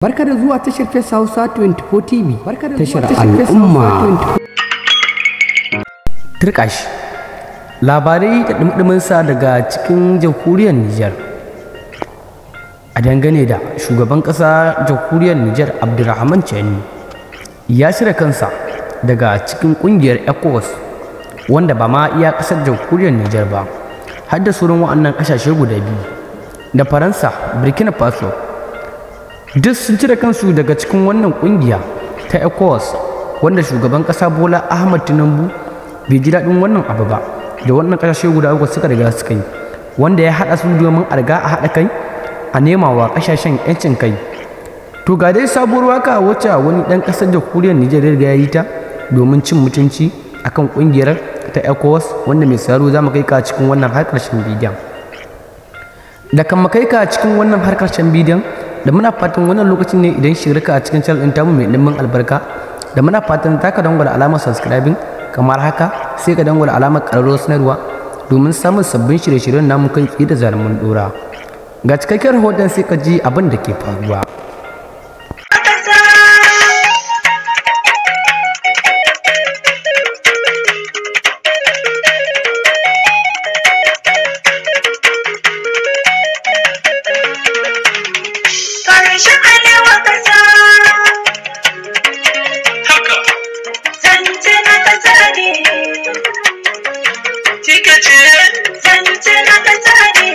Barka da zuwa tashar Face Hausa 24 TV. Barka da tashar al'umma. Turkash. Labarai da ɗumɗumin sa daga cikin jamhuriyar Nijar. A dangane da shugaban ƙasa jamhuriyar Nijar Abdurrahman Chani ya cire kansa daga cikin ƙungiyar ECOWAS, wanda ba ma iya ƙasar jamhuriyar Nijar ba, har da sauran wa'annan ƙasashe guda biyu da Faransa, Burkina Faso, duk sun cire kansu daga cikin wannan ƙungiya ta ECOWAS, wanda shugaban ƙasa Bola Ahmad Tinubu bai ji daɗin wannan abu ba da wannan ƙasashe guda uku suka riga suka yi, wanda ya haɗa su domin a riga a haɗa kai a nema wa ƙasashen 'yancin kai. To ga dai sabuwar waka wacce wani ɗan ƙasar jamhuriyar Nijar ya riga ya yi ta domin cin mutunci akan ƙungiyar ta ECOWAS, wanda mai tsaro za mu kai ka cikin wannan har ƙarshen bidiyon. Da kan mu kai ka cikin wannan har ƙarshen bidiyon, da muna fatan wannan lokacin ne idan shirka a cikin channel ɗin tamu mai ɗimbin albarka, da muna fatan za ka dangwala alamar subscribing kamar haka, sai ka dangwala alamar ƙararrawar sanarwa domin samun sabbin shirye-shiryen namu kai tsaye da zarar mun ɗora. Ga cikakken rahoton, sai ka ji abin da ke faruwa. Karshen alewa kasa. Haka. Zance na kasa ne. Kika ce. Zance na kasa ne.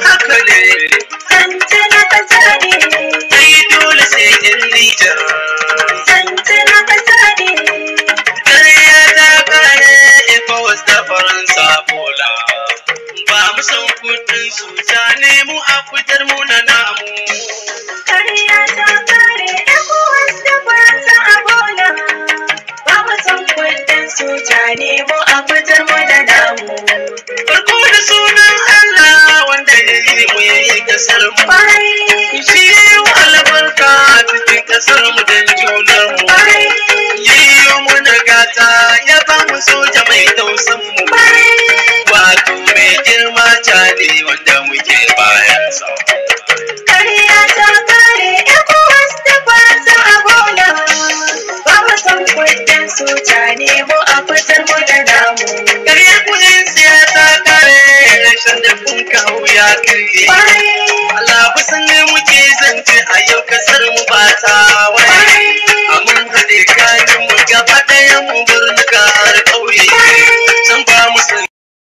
Haka ne. Zance na kasa ne. Ai dole sai in Nijar. Zance na kasa ne. Ƙarya ta kare, ECOWAS da Faransa bola. Ba mu san kudin su, ta nemo a fitar mu na namu. Karya ta kare, ECOWAS da Faransa a bola. Ba mu san kudin su, ta nemo a fitar mu da namu. Farko da sunan Allah wanda ya yi mu, ya yi kasar mu. Kwarai. Shi ya yi wa albarka cikin kasar mu don junar mu. Kwarai. Ya yi mu na gata, ya ba mu soja mai tausan mu. Kwarai. Wato mai girma Chani wanda muke bayansa. Karya ta kare, ECOWAS da Faransa a bola. Ba mu san kudin su, ta nemo a fitar mu da namu. Karya kudin siyasa kare, rashin da kun kawo ya karye. Kwarai.